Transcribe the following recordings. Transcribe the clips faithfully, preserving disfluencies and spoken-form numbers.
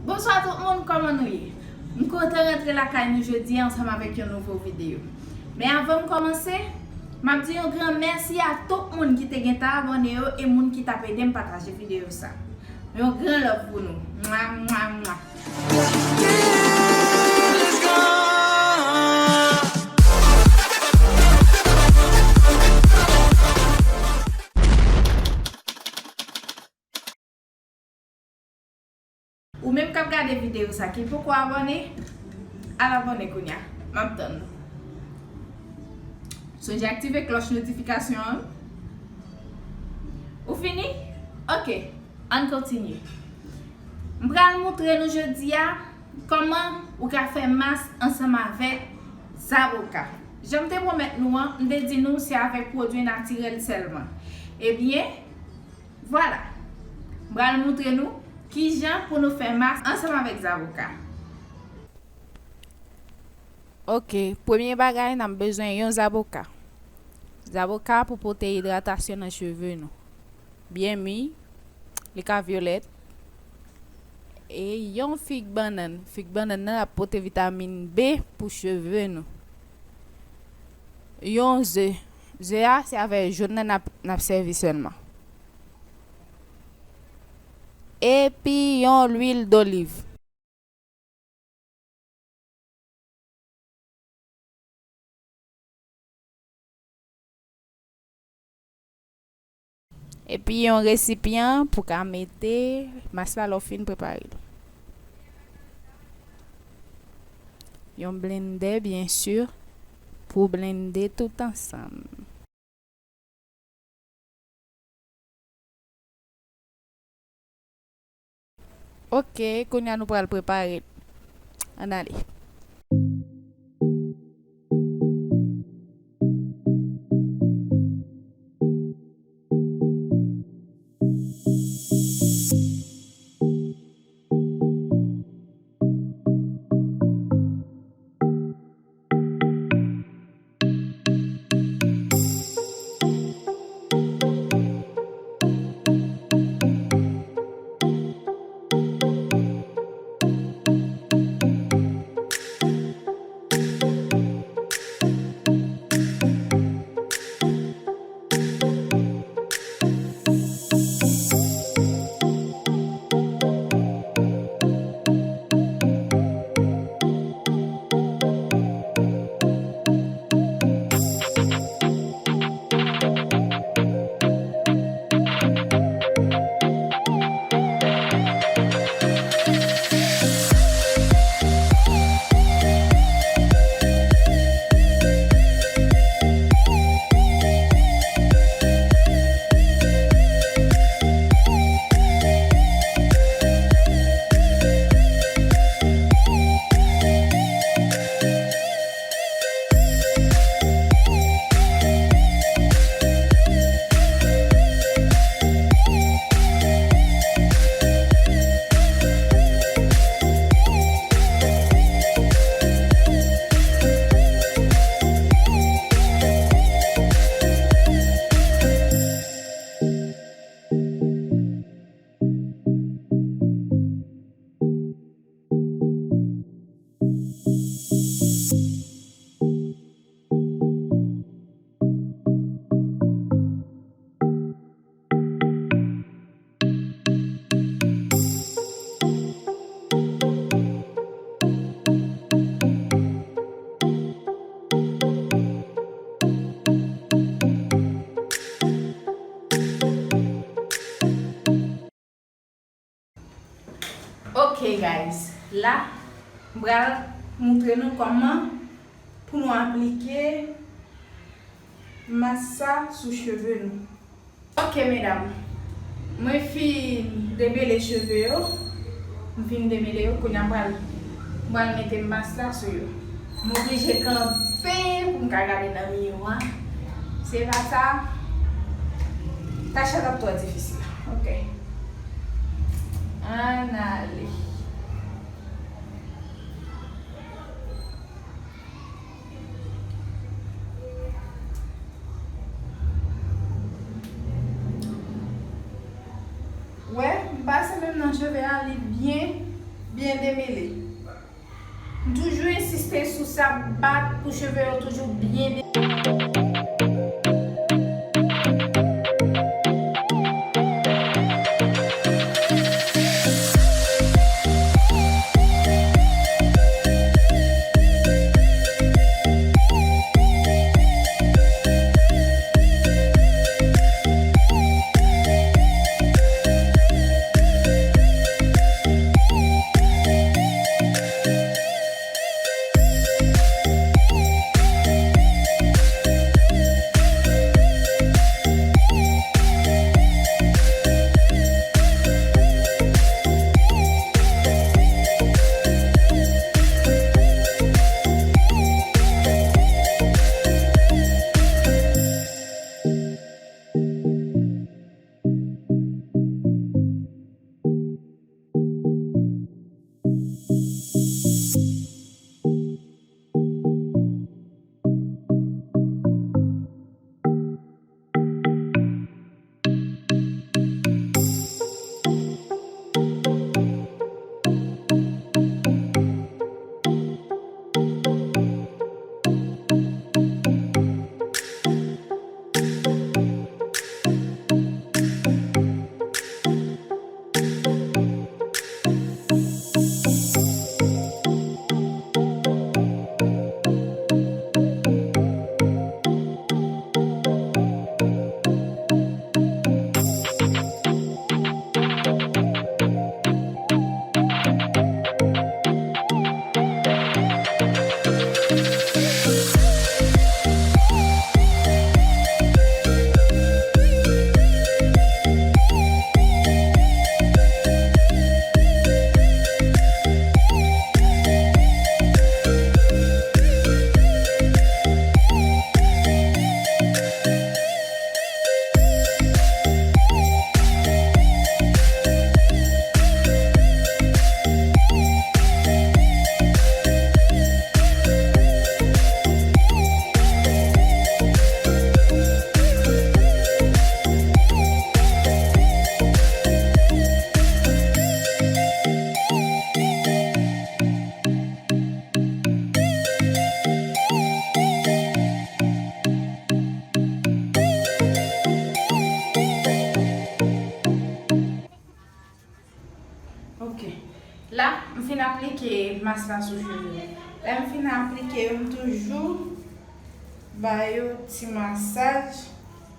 Bonswa tout moun, kòman nou ye? M kontan rantre lakay nou jodi a ansanm avèk yon nouvo videyo. Men avan m kòmanse, m ap di yon gran mèsi a tout moun ki te gentan abòne yo e moun ki t ap ede m pataje videyo sa. Yon gran love pou nou. Mwa, mwa, mwa. Ou menm k ap gade videyo sa ki poko abòne, al abòne kounye a. M ap tann nou. Sonje aktive klòch notifikasyon an. Ou fini? Ok, ann kontinye. M pral moutre nou jodi a kòman ou ka fè mas ansanm avèk zaboka. Jan m te pwomèt nou an, m te di nou se avèk pwodui natirèl sèlman. Ebyen, vwala. M pral moutre nou kijan pou nou fè mas ansanm avèk zaboka. Ok, premye bagay, n ap bezwen yon zaboka. Zaboka pou pote idratasyon nan cheve nou. Byen mi, li ka vyolèt. E yon fig bannann. Fig bannann nan ap pote vitamin B pou cheve nou. Yon ze. Ze a, se avè jòn nan n ap, n ap sèvi sèlman. Epi yon lwil doliv. Epi yon resipyan pou ka mete mas la lè w fin prepare l. Yon blendè, byen si, pou blende tout ansanm. Ok, kounye a nou pral prepare l. Ann ale. Ok guys, la m pral moutre nou kòman pou nou aplike mas sa sou cheve nou. Ok medam, mwen fin demele cheve yo, m fin demele yo, kounye a m pral, m pral mete mas la sou yo. M oblije kanpe pou m ka gade nan miwa. Se pa sa, tach la t ap twò difisil. Ok. Ann ale. Wè, m pase menm nan cheve a, li byen. demele. M toujou ensiste sou sa, bat pou cheve yo toujou byen de- Ok. La, m fin aplike mas la sou cheve m. Lè m fin aplike yo, m toujou ba yo ti masaj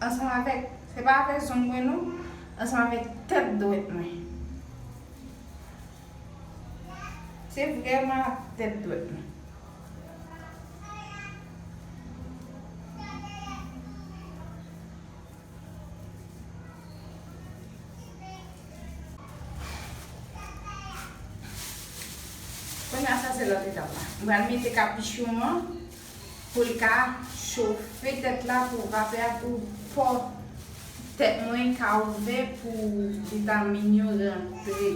ansanm avèk, se pa avèk zong mwen non, ansanm avèk tèt dwèt mwen. Se vrèman ak tèt dwèt mwen. Kounye a, sa se lòt etap la. M pral mete kapichon an pou l ka chofe tèt la, pou vapè a, pou pò tèt mwen ka ouvè, pou vitamin yo rantre.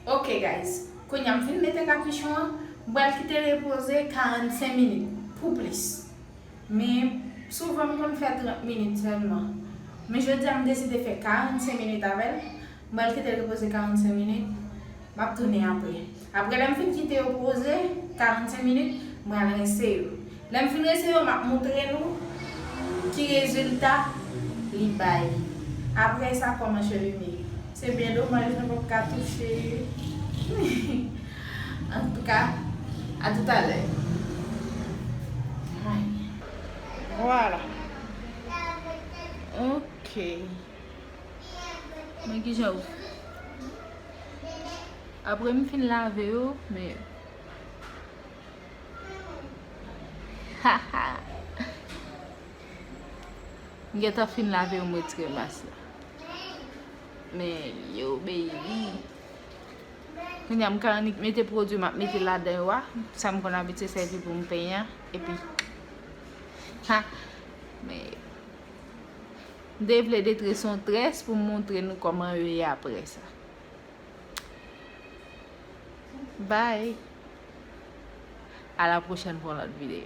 Ok guys, kounye a m fin mete kapichon an, m pral kite repoze karannsenk minit pou plis. Men souvan m konn fè trant minit sèlman. Men jodi a m deside fè karannsenk minit avè l. M pral kite l repoze karannsenk minit. M ap tounen apre. Apre lè m fin kite yo poze karannsenk minit, m pral rense yo. Lè m fin rense yo, m ap montre nou ki rezilta li bay. Apre sa, kòman cheve m ye. Se byen domaj nou p ap ka touche yo. Antouka, a toutalè. Vwala. Ok. Men kijan ou. Apre m fin lave yo, men. M gentan fin lave yo, m retire mas la. Men yo, baby. Kounye a m ka annik mete pwodui m ap mete ladan yo a. Sa m konn abitye sèvi pou m penyen an. Epi. Ha! Men. M te vle detrese yon très pou m montre nou kòman yo ye apre sa. Bye. À la prochaine pour une autre vidéo.